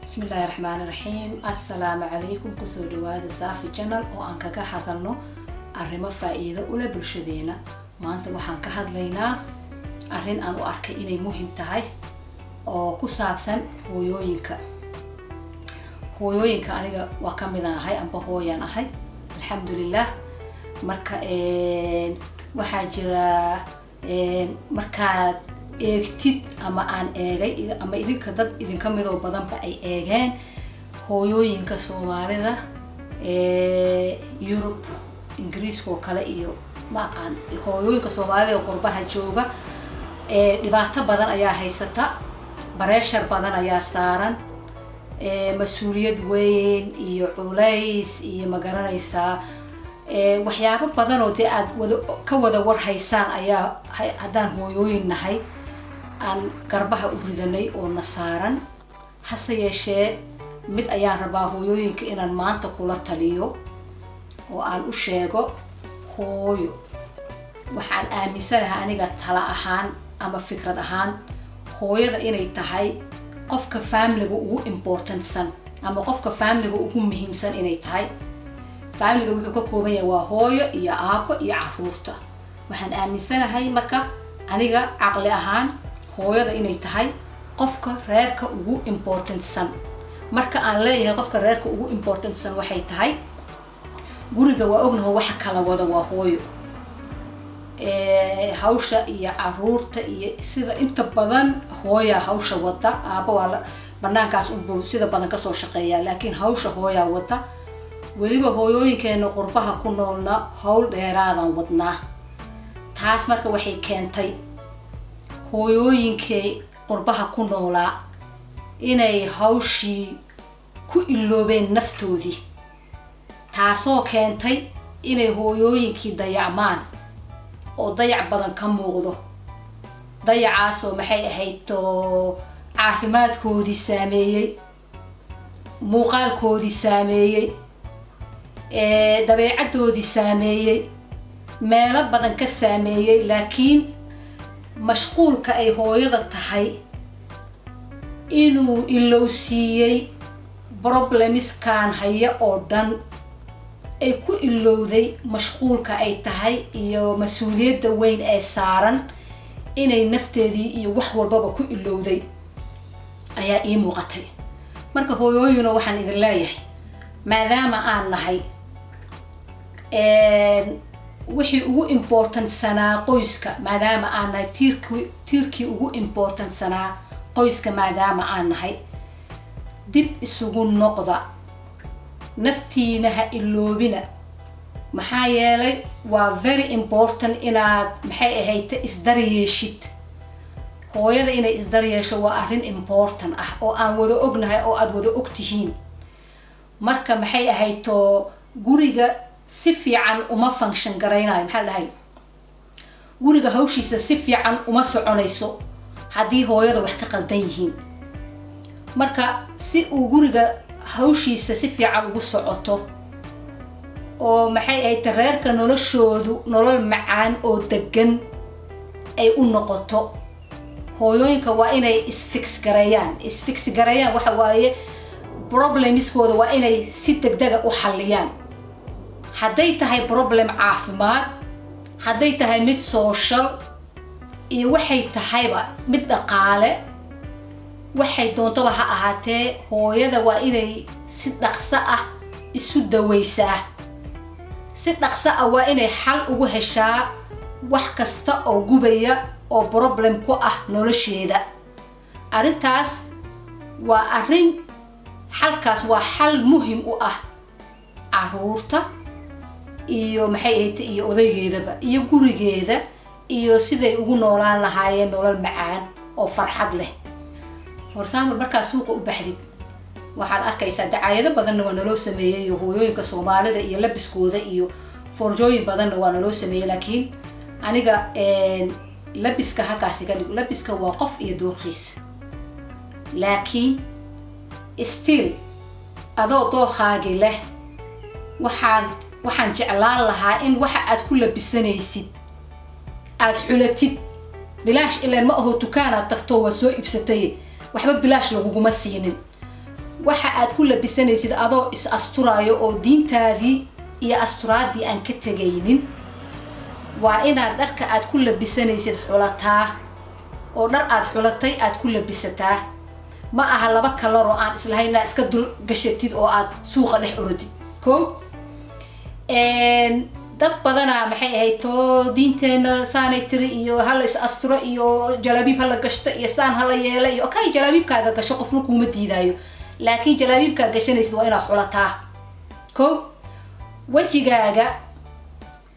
Bismillaahi raxmaani raxiim. Assalaamu calaykum. Kusoo dhawaada Saafi Channel oo aan kaga hadalno arrimo faa-iido ule bulshadeena. Maanta waxaan ka hadlaynaa arrin aan u arkay inay muhim tahay oo ku saabsan hooyooyinka. Hooyooyinka aniga waa kamidaan ahay, amba hooyaan ahay, alxamdulilah. Marka waxaa jira, markaad eegtid ama aan eegay ama idinka dad idinka midoo badanba ay eegeen, hooyooyinka Soomaalida Yurub, Ingiriiska oo kale iyo ma aqaan, hooyooyinka Soomaalida ee qurbaha jooga, dhibaato badan ayaa haysata, pressure badan ayaa saaran, mas-uuliyad weyn iyo culays iyo, ma garanaysaa, waxyaabo badan oo dee aad wada ka wada warhaysaan ayaa haddaan hooyooyin nahay aan garbaha u ridanay oo na saaran. Hase yeeshee, mid ayaan rabaa hooyooyinka inaan maanta kula taliyo oo aan u sheego. Hooyo, waxaan aaminsanahay aniga tala ahaan ama fikrad ahaan hooyada inay tahay qofka familiga ugu importantsan ama qofka familiga ugu muhiimsan inay tahay. Familiga wuxuu ka kooban yahay waa hooyo iyo aabo iyo caruurta. Waxaan aaminsanahay marka aniga caqli ahaan hooyada inay tahay qofka reerka ugu importantsan. Marka aan leeyahay qofka reerka ugu importantsan, waxay tahay guriga waa ognaho, waxa kala wada waa hooyo. Hawsha iyo caruurta iyo sida inta badan hooyaa hawsha wada. Aaba waa banaankaas unbuu sida badan kasoo shaqeeyaa, laakiin hawsha hooyaa wada. Weliba hooyooyinkeena qurbaha ku noolna hawl dheeraadan wadnaa. Taas marka waxay keentay hooyooyinkii qurbaha ku noolaa inay hawshii ku iloobeen naftoodii, taasoo keentay inay hooyooyinkii dayacmaan oo dayac badan ka muuqdo. Dayacaasoo, maxay ahayd, oo caafimaadkoodii saameeyey, muuqaalkoodii saameeyey, dabeecaddoodii saameeyey, meelo badan ka saameeyey. Laakiin mashquulka ay hooyada tahay inuu ilowsiiyey problemskan haya oo dhan, ay ku ilowday mashquulka ay tahay iyo mas-uuliyadda weyn ee saaran, inay nafteedii iyo wax walbaba ku ilowday ayaa ii muuqatay. Marka hooyooyina, waxaan idin leeyahay, maadaama aan nahay wixii ugu importantsanaa qoyska, maadaama aan nahay tiirkii ugu importantsanaa qoyska, maadaama aan nahay, dib isugu noqda, naftiina ha iloobina. Maxaa yeelay waa very important inaad, maxay ahayd, isdaryeeshid. Hooyada inay isdaryeesho waa arrin important ah oo aan wada ognahay oo aada wada og tihiin. Marka, maxay ahayto, guriga si fiican uma function garaynayo, maxaa la dhahay, guriga hawshiisa si fiican uma soconayso haddii hooyada wax ka qaldan yihiin. Marka si uu guriga hawshiisa si fiican ugu socoto oo, maxay ahayd, reerka noloshoodu nolol macaan oo degan ay u noqoto, hooyooyinka waa inay isfix gareeyaan. Isfix gareeyaan waxa waaye problemskooda waa inay si degdega u xalliyaan. Hadday tahay problem caafimaad, hadday tahay mid social iyo waxay tahayba mid dhaqaale, waxay doontaba ha ahaatee, hooyada waa inay si dhaqso ah isu daweysaa, si dhaqso ah waa inay xal ugu heshaa wax kasta oo gubaya oo problem ku ah nolosheeda. Arrintaas waa arrin, xalkaas waa xal muhim u ah caruurta iyo, maxay ahayd, iyo odaygeedaba iyo gurigeeda iyo siday ugu noolaan lahaayeen nolol macaan oo farxad leh. For example, markaad suuqa u baxdid, waxaad arkaysaa dacaayado badanna waa naloo sameeyey iyo hooyooyinka Soomaalida iyo labiskooda iyo foorjooyin badanna waa naloo sameeyey. Laakiin aniga labiska halkaas iga dhig, labiska waa qof iyo dooqiis. Laakiin still, adoo dookhaagi leh, waxaan jeclaan lahaa in waxa aad ku labisanaysid aada xulatid. Bilaash ilaan ma aho, dukaanaad tagto waad soo iibsatay, waxba bilaash laguguma siinin. Waxa aad ku labisanaysid adoo is asturaayo oo diintaadii iyo asturaaddii aan ka tegaynin, waa inaad dharka aad ku labisanaysid xulataa oo dhar aad xulatay aad ku labisataa. Ma aha laba kalaroo aan islahayn inaad iska dul gashatid oo aad suuqa dhex orodid. Ko dad badanaa, maxay ahayd, too diinteena saanay tiri iyo hala is asturo iyo jalaabiib hala gashto iyo saan hala yeela iyo okay, jalaabiibkaaga gasho, qofna kuuma diidaayo, laakiin jalaabiibkaa gashanaysid waa inaad xulataa. Ko wejigaaga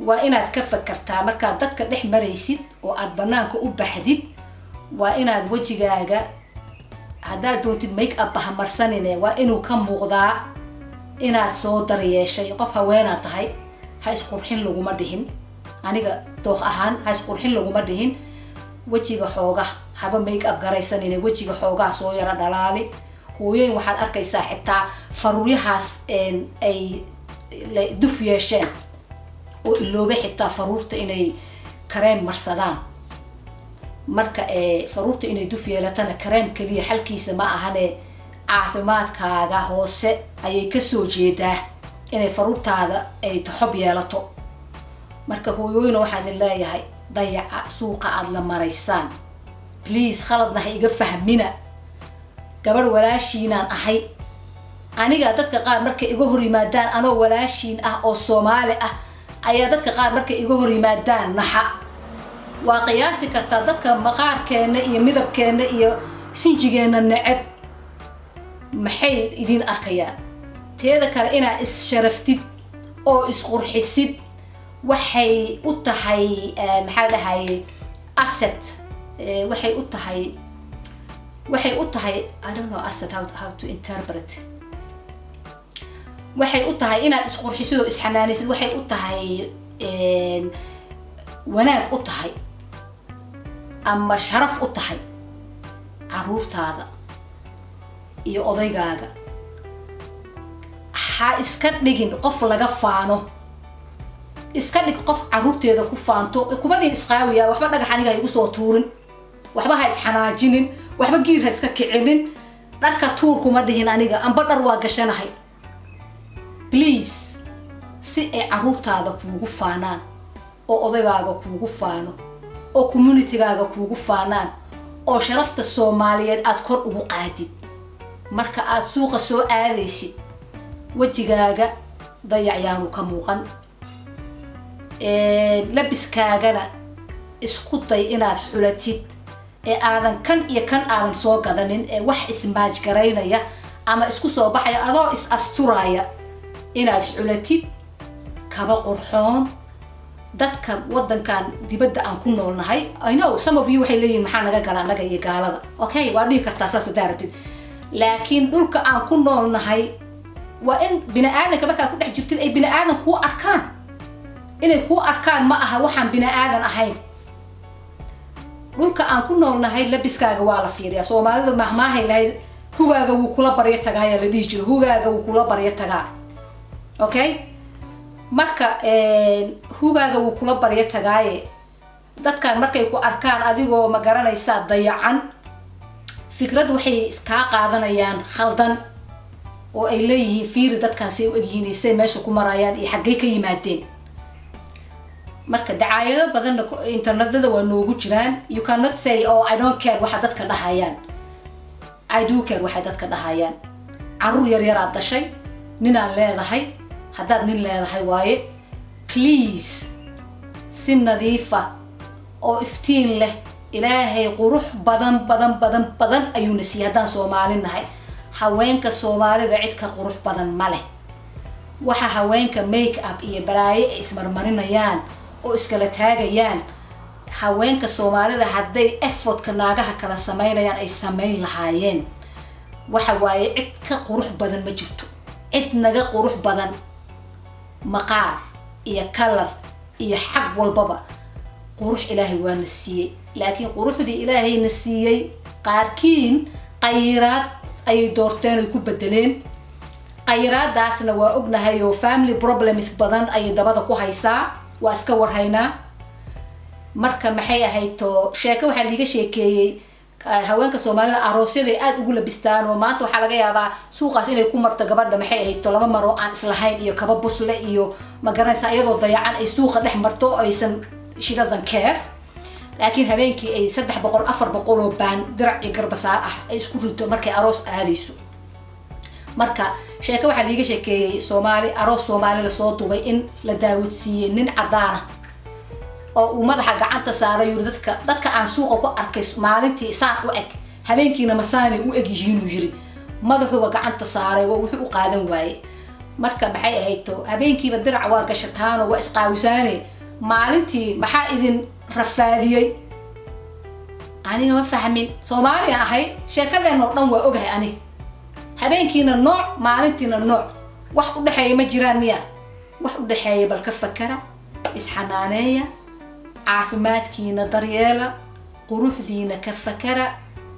waa inaad ka fakartaa markaad dadka dhex maraysid oo aad banaanka u baxdid. Waa inaad wejigaaga, haddaad doontid make up ha marsanine, waa inuu ka muuqdaa inaad soo daryeeshay. Qof haweenaad tahay, ha isqurxin laguma dhihin. Aniga dooq ahaan, ha isqurxin laguma dhihin. Wejiga xooga haba make up garaysanine, wejiga xoogaha soo yaro dhalaali. Hooyooyin waxaad arkaysaa xitaa faruuryahaas ay duf yeesheen oo iloobay xitaa faruurta inay kareem marsadaan. Marka faruurta inay duf yeelatana kareem keliya xalkiisa ma ahane, caafimaadkaaga hoose ayay kasoo jeedaa inay faruurtaada ay toxob yeelato. Marka hooyooyina, waxaan idin leeyahay, dayaca suuqa aada la maraysaan, please, khaladna ha iga fahmina, gabadh walaashiinaan ahay aniga. Dadka qaar markay iga hor yimaadaan anoo walaashiin ah oo Soomaali ah ayaa dadka qaar markay iga hor yimaadaan naxa. Waa qiyaasi kartaa dadka maqaarkeena iyo midabkeena iyo sinjigeenna neceb maxay idin arkayaan. Teeda kale, inaad is-sharaftid oo isqurxisid waxay u tahay, maxaa la dhahaye, asset. Waxay u tahay, I don't know, asset, how to interpret. Waxay u tahay inaad isqurxisid oo isxanaanaysid, waxay u tahay wanaag u tahay ama sharaf u tahay caruurtaada iyo odaygaaga. Ha iska dhigin qof laga faano, iska dhig qof caruurteeda ku faanto. Kuma dhihin isqaawiya, waxba dhagax aniga ha igu soo tuurin, waxba ha isxanaajinin, waxba giir ha iska kicinin, dharka tuur kuma dhihin aniga, amba dhar waa gashanahay. Please, si ay caruurtaada kuugu faanaan oo odaygaaga kuugu faano oo communitygaaga kuugu faanaan oo sharafta Soomaaliyeed aada kor ugu qaadid, marka aada suuqa soo aadaysid wejigaaga dayac yaanu ka muuqan, labiskaagana isku day inaad xulatid ee aadan kan iyo kan aadan soo gadanin ee wax ismaaj garaynaya ama isku soo baxaya. Adoo is asturaya inaad xulatid kaba qurxoon. Dadka wadankan dibadda aan ku noolnahay, I know some of you waxay leeyihin, "Maxaa naga gala annaga iyo gaalada?" Okay, waa dhihi kartaa saas haddaa rabtid, laakiin dhulka aan ku noolnahay waa in bini aadanka markaad ku dhex jirtid ay bini aadan kuu arkaan. Inay kuu arkaan ma aha waxaan bini aadan ahayn. Dhulka aan ku noolnahay labiskaaga waa la fiiriyaa. Soomaalida mahmaahay lahayd, "Hugaaga wuu kula baryo tagaa," ayaa la dhihi jiro, "Hugaaga wuu kula baryo tagaa." Okay, marka hugaaga wuu kula baryo tagaaye, dadkan markay ku arkaan adigoo, ma garanaysaa, dayacan, fikrad waxay kaa qaadanayaan khaldan oo ay leeyihiin, "Fiiri dadkan say u egyihiin, say meesha ku marayaan iyo xaggay ka yimaadeen." Marka dacaayado badanna internetada waa noogu jiraan. You cannot say, "Oh, I don't care waxa dadka dhahayaan." I do care waxay dadka dhahayaan. Caruur yar yaraad dhashay, ninaad leedahay, haddaad nin leedahay waaye. Please, si nadiifa oo iftiin leh. Ilaahay qurux badan badan badan badan ayuuna siiyey haddaan Soomaali nahay. Haweenka Soomaalida cid ka qurux badan ma leh. Waxa haweenka make up iyo balaayo ay ismarmarinayaan oo iskala taagayaan, haweenka Soomaalida hadday effortka naagaha kala sameynayaan ay sameyn lahaayeen, waxa waaye cid ka qurux badan ma jirto. Cid naga qurux badan maqaar iyo kalar iyo xag walbaba, qurux Ilaahay waana siiyey. Laakiin quruxdii Ilaahayna siiyey, qaarkiin qayraad ayay doorteen, ay ku bedeleen. Qayraadaasna waa ognahay oo family problems badan ayay dabada ku haysaa, waa iska warhaynaa. Marka maxay ahayd, to sheeko waxaa liiga sheekeeyey. Haweenka Soomaalida aroosyaday aada ugu labistaan, oo maanta waxaa laga yaabaa suuqaas inay ku marto gabadha, maxay ahayd, laba maro aan islahayn iyo kaba busle iyo, ma garanaysaa, iyadoo dayacan ay suuqa dhex marto, aysan, she doesn't care. Laakiin habeenkii ay 300, 400 oo baan dirac iyo garbasaar ah ay isku rito markay aroos aadayso. Marka sheeke waxaa liiga sheekeeyey Soomaali, aroos Soomaali lasoo dubay, in la daawadsiiyey nin caddaana oo uu madaxa gacanta saaray, yuri: Dadka aan suuqa ku arkay maalintii saan u eg, habeenkiina masaanay u eg yihiinuu yiri. Madaxuba gacanta saaray, waa wuxuu u qaadan waaye. Marka maxay ahayd, to habeenkiiba dirac waa gashataano, waa isqaawisaane, maalintii maxaa idin rafaadiyey? Aniga ma fahmin. Soomaaliya ahay, sheekadeen oo dhan waa ogahay ani. Habeenkiina nooc, maalintiina nooc, wax u dhexeeya ma jiraan miya? Wax u dhexeeya bal ka fakara. Isxanaaneeya, caafimaadkiina daryeela, quruxdiina ka fakara.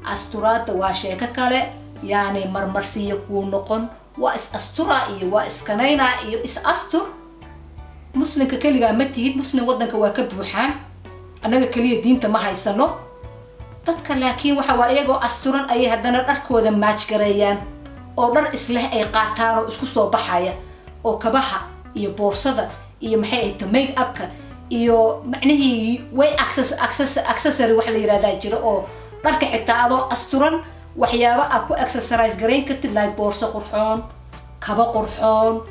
Asturaadda waa sheeko kale, yaanay marmarsiiyo kuu noqon waa is asturaa iyo waa iskanaynaa iyo is astur. Muslimka keligaa ma tihid, muslim waddanka waa ka buuxaan, annaga keliya diinta ma haysano. Dadka laakiin waxa waa iyagoo asturan ayay haddana dharkooda match gareeyaan, oo dhar isleh ay qaataan oo isku soo baxaya, oo kabaha iyo boorsada iyo, maxay ahayd, make upka iyo macnihii way accessory wax la yirahdaa jira, oo dharka xitaa adoo asturan waxyaabo aad ku accessorize garayn kartid, like boorso qurxoon, kaba qurxoon,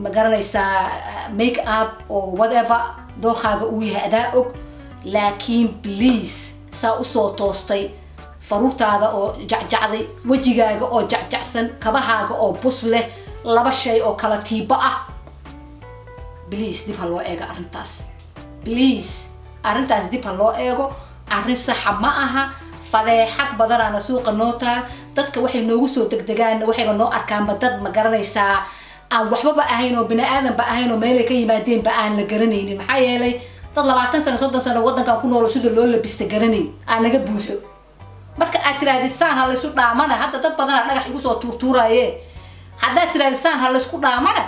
ma garanaysaa, make up oo whatever dookaaga uu yahay adaa og. Laakiin please, saa usoo toostay, faruurtaada oo jacjacday, wejigaaga oo jacjacsan, kabahaaga oo bus leh, laba shay oo kala tiibo ah, please dib ha loo eego arrintaas. Please, arrintaas dib ha loo eego. Arrin saxa ma aha. Fadeexad badanaana suuqa noo taal. Dadka waxay noogu soo degdegaanna waxayba noo arkaanba dad, ma garanaysaa, aan waxbaba ahayn oo bini aadanba ahayn oo meelay ka yimaadeenba aan la garanaynin. Maxaa yeelay, dad 20 sano, 30 sano waddankan ku noolo, sida loo labista garanayn aa naga buuxo. Marka aad tirahdid saan ha laysu dhaamana, hadda dad badanaa dhagax igu soo tuurtuuraaye. Haddaad tirahdid saan ha laysku dhaamana,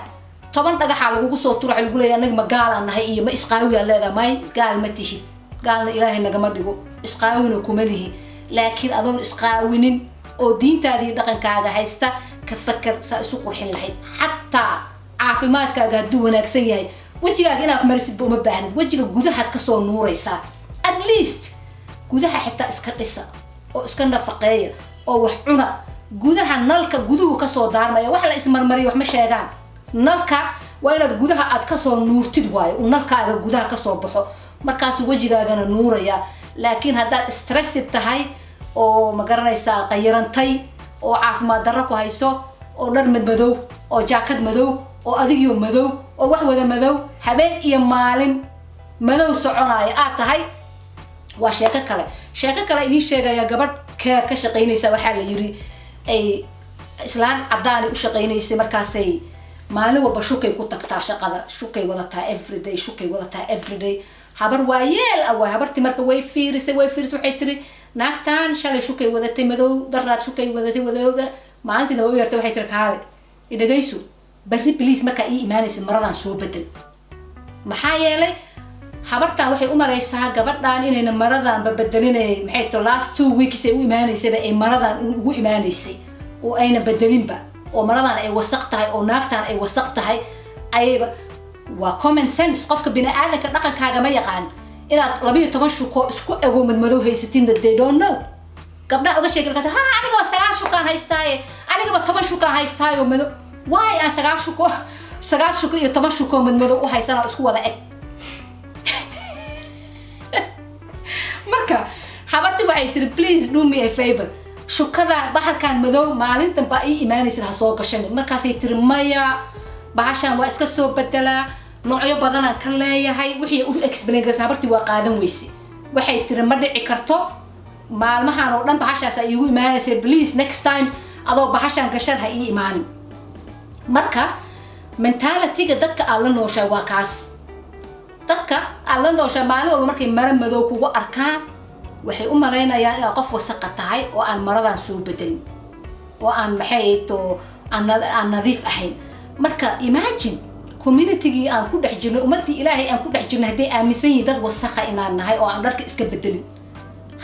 10 dhagaxaa lagugu soo tuura. Waxa lagu leeyahay, anaga ma gaalaan nahay iyo ma isqaawiyaa leedahay? May, gaal ma tihid, gaalna Ilaahay nagama dhigo, isqaawina kuma lihi. Laakiin adoon isqaawinin oo diintaada iyo dhaqankaaga haysta, ka fakar saa isu qurxin lahayd. Xataa caafimaadkaaga hadduu wanaagsan yahay, wejigaaga inaad marisidba uma baahnid, wejiga gudahaad kasoo nuuraysaa. At least gudaha xitaa iska dhisa oo iska nafaqeeya oo wax cuna. Gudaha nalka guduhu kasoo daarmaya. Wax la ismarmariya wax ma sheegaan. Nalka waa inaad gudaha aad kasoo nuurtid, waayo uu nalkaaga gudaha kasoo baxo, markaasuu wejigaagana nuuraya. Laakiin haddaad stressed tahay oo, ma garanaysaa, qayirantay oo caafimaad darro ku hayso, oo dhar madmadow oo jaakad madow oo adigio madow oo wax wada madow, habeen iyo maalin madow soconaayo aad tahay, waa sheeko kale. Sheeko kale idiin sheegaya. Gabadh care ka shaqaynaysa, waxaa la yiri, ay islaan caddaanay u shaqaynaysay. Markaasay maalin walba shukay ku tagtaa shaqada, shukay wadataa everyday, shukay wadataa everyday. Habar waa yeel ah waay habartii. Marka way fiirisay, way fiirisay, waxay tiri: "Naagtan shalay shukay wadatay madow, daraad shukay wadatay madow." Maalintii daba u yartay, waxay tiri: "Kaale idhagayso, barri please markaa ii imaanaysa maradan soo bedel." Maxaa yeelay, habartan waxay u malaysaa gabadhan inayna maradanba bedelinay. Maxay to last 2 weeks ay u imaanaysayba ay maradan ugu imaanaysay oo ayna bedelinba, oo maradan ay wasaq tahay oo naagtan ay wasaq tahay ayayba. Waa common sense. Qofka bini aadanka dhaqankaaga ma yaqaan inaad 12 shuko isku ego madmadow haysatinna, they don't know. Gabdhaha uga sheegi markaas: "Ha, anigaba sagaal shukaan haystaaye, anigaba 10 shukaan haystaayo madow." Waay, aan sagaal shuko, sagaal shuko iyo 10 shuko madmadow u haysanaa isku wada eg. Marka habarti waxay tiri: "Please do me a favor, shukada bahalkan madow maalintan baa ii imaanaysid ha soo gashan." Markaasay tiri: "Maya, bahashan waa iska soo bedelaa, noocyo badanaan ka leeyahay." Wixii u explain garaysa, habartii waa qaadan weyse. Waxay tiri: "Ma dhici karto, maalmahan oo dhan bahashaas ay iigu imaanaysa. Please, next time adoo bahashan gashan ha ii imaanin." Marka mentalityga dadka aad la nooshahay waa kaas. Dadka aad la nooshahay maalin walba markay maro madow kugu arkaan, waxay u malaynayaan inaad qof wasaqa tahay oo aan maradan soo bedelin oo aan, maxay to, aan nadiif ahayn. Marka imagine communitygii aan ku dhex jirnay, ummadii Ilaahay aan ku dhex jirnay, hadday aaminsan yihiin dad wasaqa inaan nahay oo aan dharka iska bedelin.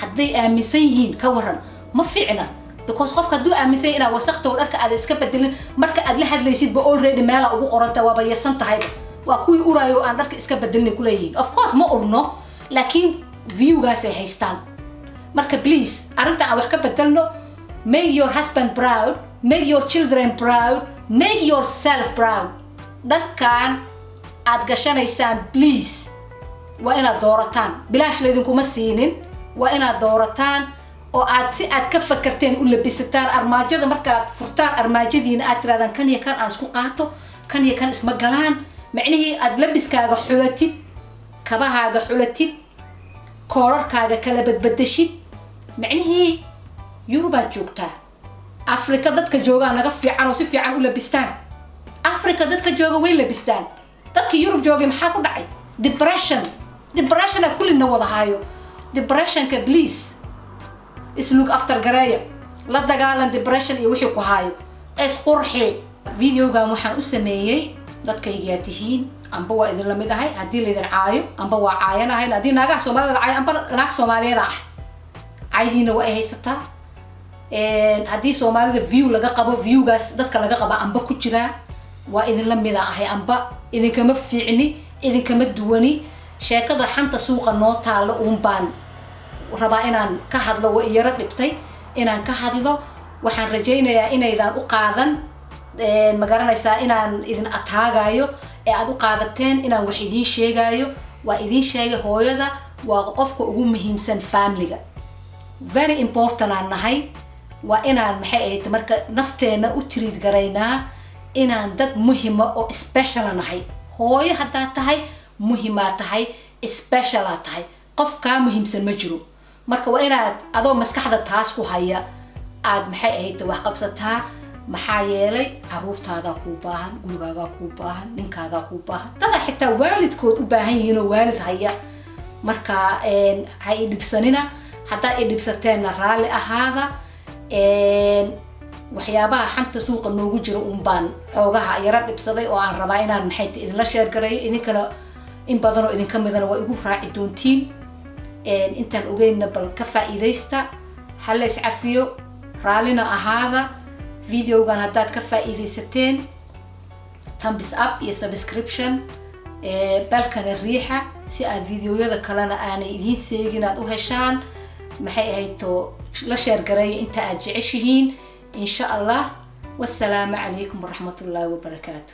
Hadday aaminsan yihiin, ka waran? Ma fiicna, because qofka hadduu aaminsan yahay inaad wasaqta oo dharka aad iska bedelin, marka aad la hadlaysidba already meela ugu qoranta, waaba yasan tahayba. Waa kuwii uraayo aan dharka iska bedelin kuleeyihiin. Of course ma urno, laakiin viewgaasay haystaan. Marka please, arrinta aan wax ka bedelno. Make your husband proud, make your children proud, make yourself proud. Dharkan aad gashanaysaan, please, waa inaad doorataan. Bilaash laydinkuma siinin. Waa inaad doorataan oo aad si aad ka fakarteen u labisataan. Armaajada markaad furtaan, armaajadiina aad tirahdaan, "Kan iyo kan aan isku qaato, kan iyo kan isma galaan." Micnihii aad labiskaaga xulatid, kabahaaga xulatid, koorarkaaga kala badbadashid. Micnihii Yurubaad joogtaa, Afrika dadka joogaa naga fiican oo si fiican u labistaan. Africa dadka jooga way labistaan. Dadka Yurub joogay maxaa ku dhacay? Depression, depressiona kullina wada hayo. Depressionka, please, is look after gareeya. La dagaalan depression iyo wixii ku haayo, isqurxi. Videogan waxaan u sameeyey dadkaygaa tihiin, amba waa idin lamid ahay. Haddii laydin caayo, amba waa caayanahay. Haddii naagaha Soomaalida la caayo, amba naag Soomaaliyeeda ah, caydiina waa ay haysataa. Haddii Soomaalida view laga qabo, viewgaas dadka laga qaba amba ku jiraa. Waa idinla mida ahay, amba idinkama fiicni, idinkama duwani. Sheekada xanta suuqa noo taalo uun baan rabaa inaan ka hadlo. Waa iyaro dhibtay inaan ka hadlo. Waxaan rajaynayaa inaydan u qaadan, ma garanaysaa, inaan idin ataagayo ee aad u qaadateen inaan wax idiin sheegayo. Waa idiin sheegay, hooyada waa qofka ugu muhiimsan familyga. Very important aan nahay. Waa inaan, maxay ahayd, marka nafteena u treat garaynaa inaan dad muhima oo speciala nahay. Hooyo haddaad tahay, muhimaa tahay, specialaa tahay. Qof kaa muhiimsan ma jiro. Marka waa inaad adoo maskaxda taas ku haya aad, maxay ahayd, wax qabsataa. Maxaa yeelay caruurtaadaa kuu baahan, gurigaagaa kuu baahan, ninkaagaa kuu baahan, dadaa xitaa waalidkood u baahan yihiin oo waalid haya. Marka ha i dhibsanina. Haddaa i dhibsateenna, raalli ahaada. Waxyaabaha xanta suuqa noogu jira uun baan xoogaha yaro dhibsaday oo aan rabaa inaan, maxay ta, idinla share gareeyo. Idinkana in badanoo idinka midana waa igu raaci doontiin. Intaan ogeynna bal ka faa'iidaysta. Ha la iscafiyo, raallina ahaada. Videogan haddaad ka faa'iidaysateen, thumbs up iyo subscription, bellkana riixa, si aad videoyada kalena aanay idiin seegin aad u heshaan. Maxay ahayd to, la share gareeya inta aad jeceshihiin, insha Allah. Wasalaamu calaykum waraxmat ullaahi wabarakaatu.